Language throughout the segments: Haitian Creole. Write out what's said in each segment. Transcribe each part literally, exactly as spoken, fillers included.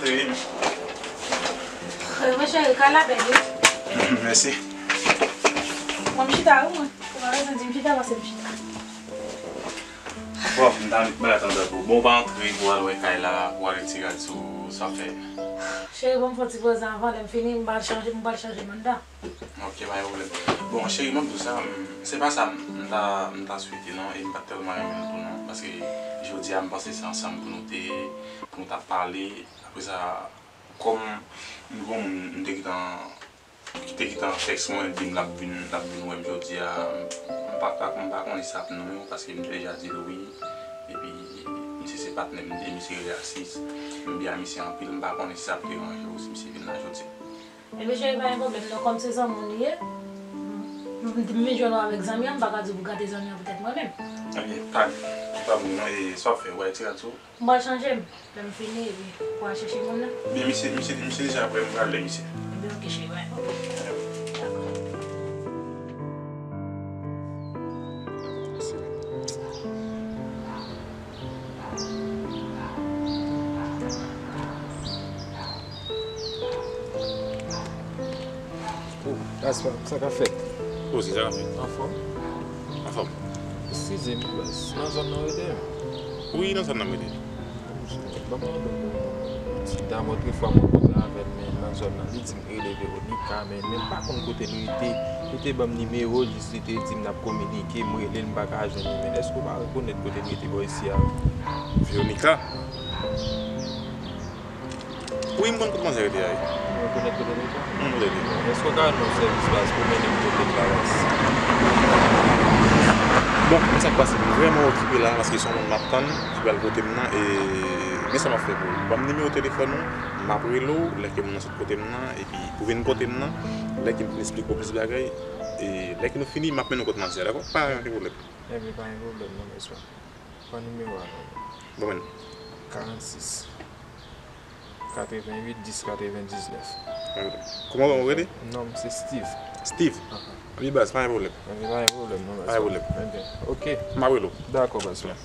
Wi. Wi, mon cheri, kay la bèl, wi. Mèsi. Mwen, m chita, wi, mwen. Ou pa bezwen di m chita, pase m chita. Bon, m ta annik bagay tann pou. Bon, ou pa antre pou al wè kay la, pou al retire l sou sa fè. Cheri, ban m fè yon ti poze anvan, lè m fini, m pral chanje, m pral chanje m anndan. Ok, pa gen pwoblèm. Bon, cheri, mwen m di w sa, m, se pa sa m, m ta, m ta swete non, e m pa t tèlman renmen l tou non, paske jodi a m panse se ansanm pou nou te, pou nou ta pale, apre sa, kòm m gon moun, m te gentan, ki te gentan tèks mwen, di m l ap vin, l ap vin wè m jodi a, m pa, pa, m pa konnen si l ap nan men w, paske m te deja di l wi, epi misye se patnè m, e misye rele Asis, m byen misye anpil, m pa konnen si l ap deranje w si misye vin la jodi a. Ebyen, cheri, pa gen pwoblèm non, kòm se zanmi w li ye, m, m, m vin jwenn ou avèk zanmi an, m pa ka di w pou gate zanmi an poutèt mwen menm. Ebyen, pa, pa bon non, e sa w ap fè, w a retire l sou? M pral chanje m, lè m fini, epi pou al chèche moun nan. Ebyen, misye, misye, misye deja prè, m pral lè misye. Ebyen, ok, cheri, pa gen pwoblèm. Dakò. Oh, Gaspard, sa k ap fèt? Osi, sa k ap fèt? Anfòm? Anfòm. Eskize m, baz. Nan zòn nan w rete? Wi, nan zòn nan m rete. Ban m mande w yon ti dam, otrefwa mwen koze avè l, men nan zòn nan, li di m rele Veronica, men, men m pa konn kote l rete. Li te ban m nimewo l, jis li te di m n ap kominike, m rele l, m pa ka jwenn li, men èske w pa rekonèt kote l rete bò isi a? Veronica? Wi, m konn kote manzè rete a, wi. Ou rekonèt kote l rete? M kote l rete. Èske w ka rann mwen yon sèvis, baz, pou mennen m kote l la, baz? Bon, konn sa k pase, m vrèman okipe la, paske se yon moun m ap tann, ki pral kote m nan, e men sa m ap fè pou ou. Ban m nimewo telefòn ou, m ap rele w, lè ke moun nan sot kote m nan, epi pou vin kote m nan, lè ke m fin esplike w plis bagay, e lè ke nou fini, m ap mennen w kot manzè a, dakò? Pa gen pwoblèm. Ebyen, pa gen pwoblèm, non, mesye. Pran nimewo a non. Bon, men. Karannsis. Katrevenn uit dis katrevendiznèf. Kòman w rele? Non m se Steve. Steve? Aha. Wi, baz, pa gen pwoblèm. Ebyen, pa gen pwoblèm, non, baz. Pa gen pwoblèm. Ebyen, ok. M ap rele w. Dakò, baz. Bon.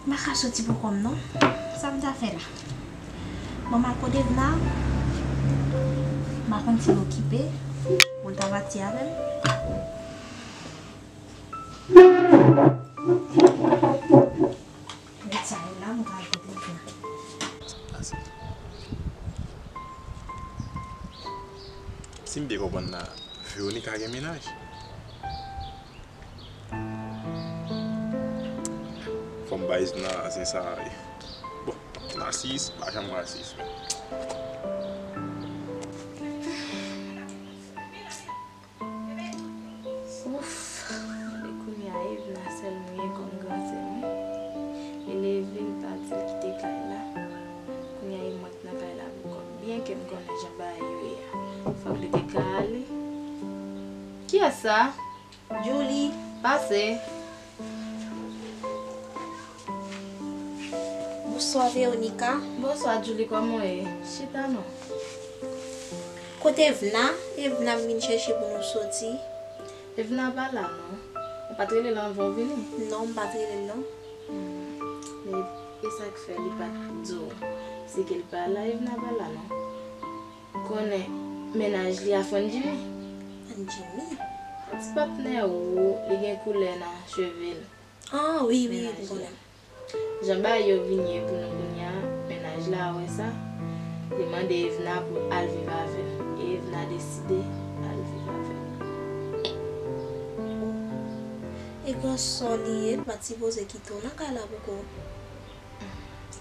M pa ka soti pou kò m non. Sa m ta fè la? Bon, m al kote Evna. M pa konn si l okipe. Pou l ta pati avè m. Met sa yo la, m pral kote Evna. Si m byen konprann la, Veronica gen mennaj? Fò m bay Evna zen sa a. Bon, nasis, pa janm nasis, men. Ouf, gade kounye a Evna sèl mwen ye kòm gran sè m wi. Li leve, li pati, li kite kay la. Kounye a e mwen k nan kay la pou kò m. Byen ke m konnen jan bagay yo ye a. Fòk li te ka ale. Kiyès sa? Julie, pase. Bonswa, Veronica. Bonswa, Julie, kòman w ye? Chita non. Kote Evna? Evna m vin chèche pou nou soti. Evna pa la non. Ou pa t rele l anvan w vini? Non, m pa t rele l non. Hmm. E, e sa k fè li pa t di w si ke l pa la? Evna pa la non. Konnen mennaj li a Fon Jimmy? Fon Jimmy? Ti patnè ou, li gen koulè nan cheve l. Ah, wi, wi, m konnen. Jan bagay yo vin ye pou nou kounye a, mennaj la wè sa, li mande Evna pou al viv avè l. E Evna deside al viv avè l. Oh. E gran sè w li ye, l pa t sipoze kite w nan kay la pou kò w.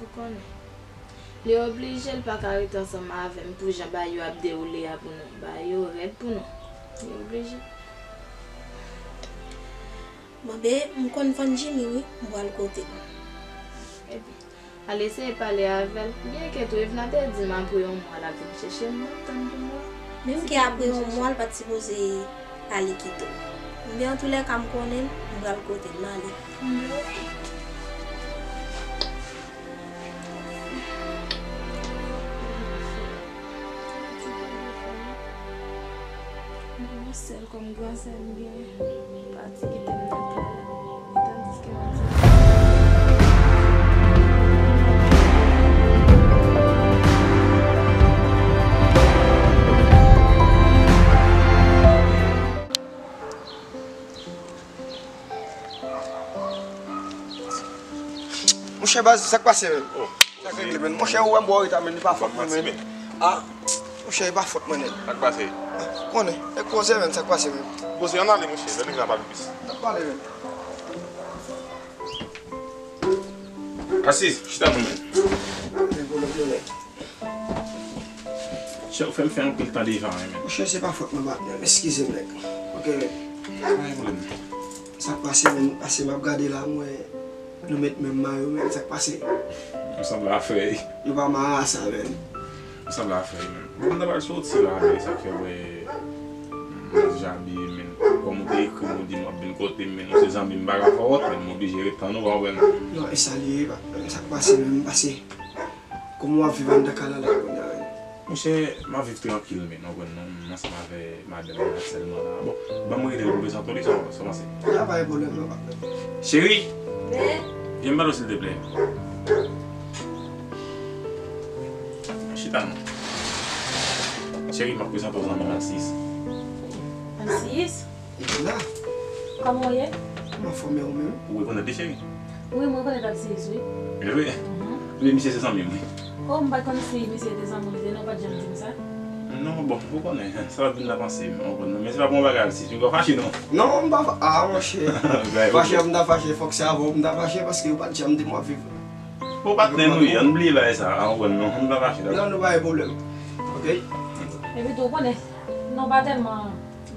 Ou konnen. Li oblije, li pa ka rete ansanm avè m pou jan bagay yo ap dewoule a pou nou. Bagay yo rèd pou nou. Li oblije. Bon, be, m konn Fon Jimmy, wi. M pral kote l. Epi, al eseye pale avè l. Byen ke tou, Evna te di m apre yon mwa l ap vin chèche m, m ap tann pou m wè. Menm ke apre yon mwa, l pa t sipoze ale kite w. Men antoulèka, m konnen l, m pral kote l, m ale. Yon sèl kòm gran sè m gen, pati kite m nan kay la. Tandis Monchè, baz, sa k pase menm? Oh, sa k regle menm? Monchè, ou wè m bò reta menm, li pa fòt mwen menm. Ah, monchè, li pa fòt mwen nèt. Sa k pase? Konnen, e koze menm, sa k pase menm? Koze, ann ale, monchè, lè nou vin ap pale plis. N ap pale menm. Asiz, chita non menm. Chè, ou fè m fè anpil tan deja, wi, men. Monchè, se pa fòt mwen, patnè, eskize m, nèg. Ok, men. Pa gen pwoblèm. Sa k pase, men, pase m ap gade la, m wè nou met menm mayo, men, sa k pase? Nou sanble a frè, wi. Nou pa marasa, men. Nou sanble a frè, wi, men. Bon, m ta pral soti la, men, sa k fè, wè, m deja abiye, men. Kòm ou te ekri m, ou di m w ap vin kote m, men, nou se zanmi, m pa ka fè w wont, men, m oblije ret tann ou, pa konprann? Non, e sa l ye, patnè, sa k pase, men, m pase. Kòman w ap viv anndan kay la la kounye a menm? Monchè, m ap viv trankil, men, w konprann non, m ansanm avè madanm mwen aktyèlman la. Bon, ban m rele l pou m prezante w li, sa w, sa w panse? Ya, pa gen pwoblèm non, patnè. Cheri! Wi? Vin ba m, silteplè. Chita non. Cheri, m ap prezante w zanmi m, Alsis. Alsis? Epi la. Kòman w ye? M anfòm, e ou menm? Ou rekonèt li, cheri? Wi, mwen rekonèt Alsis, wi. E vre? Mhm. Men misye se zanmi m, wi. Oh, m pa t konn si misye te zanmi w li te, non, ou pa t janm di m sa. Non, bon, ou konnen, sa pa t vin nan panse m, ou konn, men se pa pou yon bagay, Alsis, m pa fache, non. Non, m pa fa-, ah, monchè. Fache, m ta fache, fòk se avè w m ta fache, paske ou pa t janm di m w ap viv. Bon, patnè nou ye, ann bliye bagay sa, ah, ou konn, non, ann pa fache, dakò? Non, nou pa gen pwoblèm. Ok? Epi tou, ou konnen, nou pa tèlman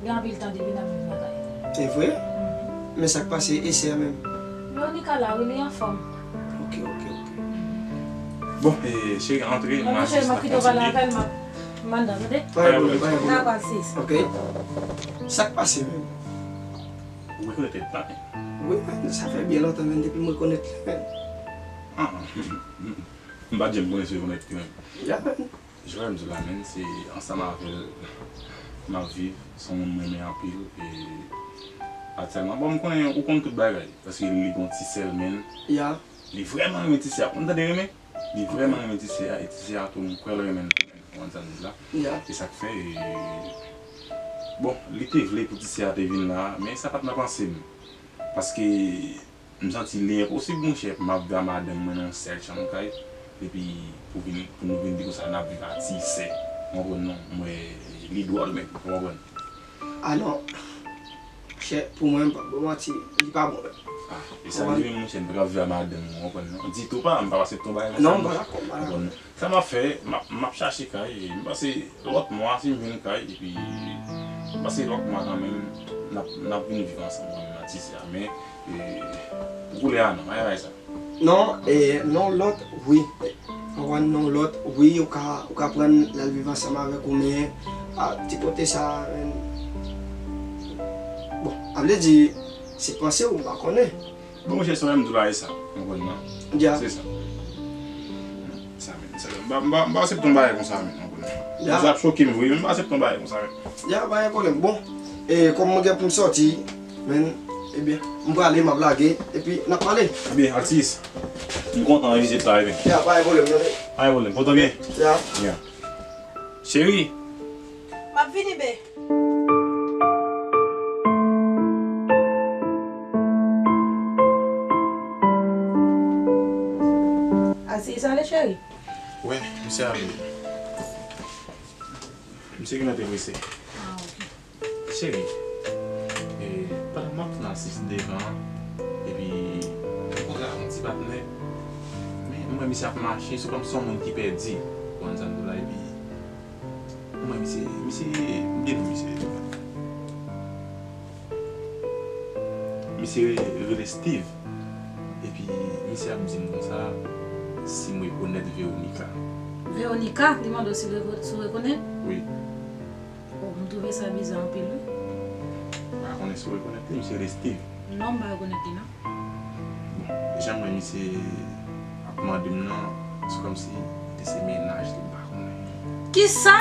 gen anpil tan depi n ap viv nan kay. E vre? Mhm. Men sa k pase, e sè menm? Veronica la, wi, li anfòm. Ok, ok, ok. Bon, e, cheri, antre, m a jis ap kontinye. Monchè, m ap kite w pale avè l, m ap, m anndan, tande? Pa gen pwoblèm, pa gen pwoblèm. Dakò, sis. Ok. Sa k pase menm? Ou rekonèt tèt la, men? Wi, men, sa fè byen lontan, men, depi m rekonèt li, men. Ah, m pa t janm konnen si w rekonèt li, men. Ya, men. Jan m di w la, men, se ansanm avè l m ap viv, se yon moun m renmen anpil, e aktyèlman, bon, m konnen ou konn tout bagay, paske li gon ti sè l, men. Ya. Li vrèman renmen ti sè a. Ou konn tande renmen? Li vrèman renmen ti sè a, e ti sè a tou, m kwè l renmen l tou, men. Ou konprann sa m di la? Ya. E sa k fè, e, bon, li te vle pou ti sè a te vin la, men sa pa t nan panse m. Paske m santi li enposib, monchè, pou m ap viv a madanm mwen nan yon sèl chanm kay, epi pou vin, pou nou vin di konsa n ap viv a ti sè. Ou konprann non? M wè li dwòl, men, ou konprann? Ah non. Chè, pou mwen, m p ap ba w manti, li pa bon menm. Ah, e sa m di menm, monchè, m pa ka viv a madanm mwen, ou konprann non? Ditou pa, m pa aksepte yon bagay konsa, non, m pa dakò, m pa dakò. Ou konprann non? Sa m ap fè, m ap, m ap chache kay, m panse lòt mwa, si m jwenn kay, epi m panse lòt mwa kanmenm, n ap, n ap vin viv ansanm kanmenm nan ti sè a, men, e, pou koulye a, non, pa gen bagay sa. Non, e, non lòt, wi. Ou konprann, non lòt, wi, ou ka, ou ka pran l al viv ansanm avèk ou, men, a, ti kote sa, men, bon, a vle di, se panse w, m pa konnen. Bon, monchè, sa m di w la, e sa, ou konprann, non? Ya. Se sa. Sa menm, sa menm. M pa, m pa, m pa aksepte yon bagay konsa, men, ou konprann. Ya. Sa ap choke m vre, men m pa aksepte yon bagay konsa, men. Ya, pa gen pwoblèm. Bon, e kòm mwen gen pou m sòti, men, ebyen, m prale, m ap lage, epi n ap pale. Ebyen, atis, m kontan vizit la, ebyen. Ya, pa gen pwoblèm, tande. Pa gen pwoblèm, pòt ou byen? Ya. Ya. Cheri. M ap vini, be. Asis ale, cheri. Wi, misye ale. Misye genlè te prese. Ah, ok. Cheri, e, pandan m ap tann Asis devan an, epi m kontre ak yon ti patnè, men m wè misye ap mache, se kòmsi yon moun ki pèdi, ou konprann sa m di w la, epi m wè misye, misye, m bliye non misye. Misye rele Steve, epi misye ap di m konsa si m rekonèt Veronica. Veronica? Li mande w si w reko-, si w rekonèt? Wi. Oh, m twouve sa biza anpil, wi. M pa konnen si w rekonèt li, misye rele Steve. Non, m pa rekonèt li, non. Bon, jan m wè misye ap mande m nan, se kòmsi li te se mennaj li, m pa konnen. Kisa?